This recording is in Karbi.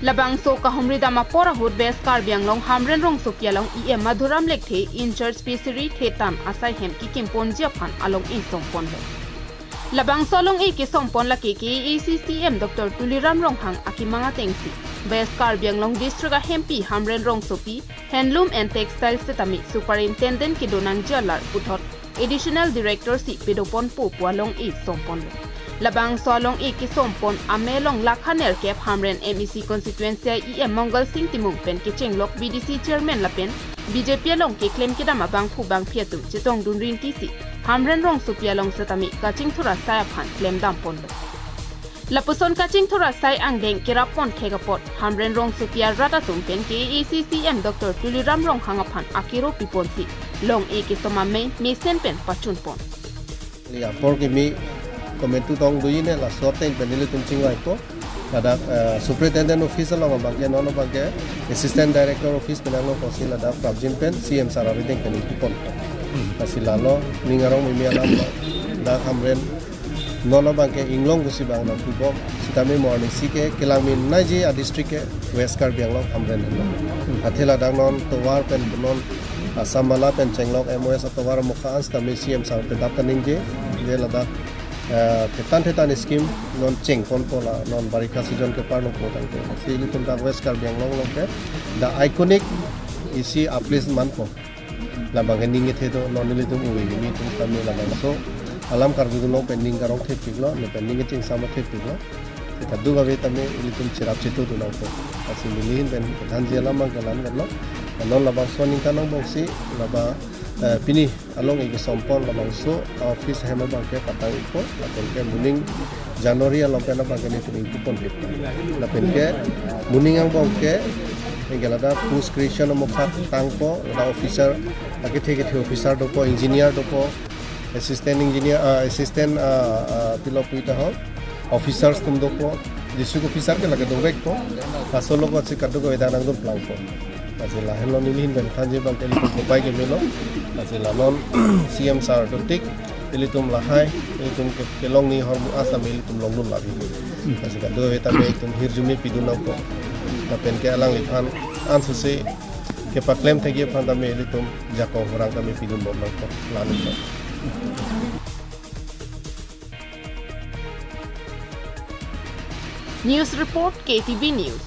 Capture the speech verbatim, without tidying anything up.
Labangso kahumri dam apor ahut West Karbi Anglong Hamren rongsopi along E M Madhuram Lekthe in charge Fishery Thetan asai hem kekimponji aphan along-i somponlo. Labangso along-i kesompon lake K A A C C E M Doctor Tuliram Ronghang akemang atengsi West Karbi Anglong District ahempi Hamren rongsopi Handloom and Textiles setame Superintendent kedonangji alar puthot Additional Director si pedoponpo pu along-i somponlo. Labangso along-i kesompon amei along lakha nerkep Hamren M A C constituency E M Mongal Sing Timung pen kechenglok V D C Chairman lapen B J P along keklem kedam abangphu bangphi atum chetongdun rintisi Hamren rongsopi along setame kachingthur asai aphan klemdamponlo. Lapuson kachingthur asai angdeng kerappon thek apot Hamren rongsopi arat atum pen K A A C C E M Doctor Tuliram Ronghang aphan akero piponsi long-i kesom amei mesen pen pachunpon. Apor kimi komentu tong duine laso ateng pen nelitum chingvaipo. Ladak, eh, Superintendent Office along abangke, non abangke Assistant Director Office pen along kosi ladak prapjin pen C M sir arideng pen ipipon. Lasi lalo ning arong mimi alam lo. Dak Hamren non abangke inglong pusi bang nangpubom. Sitame mo arnisi ke kelang min naiji a district ke West Karbi Anglong Hamren henlo. Athe ladak non tovar pen non Assam bala pen chenglok M O S atovar mokha an sitame C M sir pedap ta ningje. Je ladak, eh, thetan thetan scheme non chengponpo la non barikha season ke parlo po tangte. Si ilitum dak West Karbi Anglong along ke the iconic isi a place manpo. Labang ke ning kethe do, non nelitum ove kimi atum sitame labangso alam karjudun along pen ning karong thepiklo, lapen ning kachingsamthe thepiklo. Kadokave tame ilitum cherap chetongdun nangpo. Lasi nelihin pen kethanji alam abang ke la-an lo. Non labangso aningkan angbongsi laba, eh, pini along-i kesompon labangso office ahem abangke patang-ikpo, lapen ke moning January along pen abangke nelitum ingpuponpikpo. Lapen ke moning angbongke, anke ladak post creation amokha tangpo, ladak officer, akethe kethe officer dopo, engineer dopo, assistant engineer, ah, assistant, ah, ah, pilo pu ita ho, officers atum dopo, district officer ke lake dovekpo, laso logot si kadokave ta nangdun plangpo. Lasi lahenlo nelihin pen thanji abangke ilitum kopai kemelo. Lasi la non C M sir dotik, ilitum lahai, ilitum ke, kelongni ahormu asam ilitum longdun labi. Lasi kadokave tame ilitum hirjume pidun nangpo. Lapen ke alangliphan ansose kepaklem thekji aphan tame ilitum jakong horang tame pidunbom nangpo. La-an lo. News report, K T V News.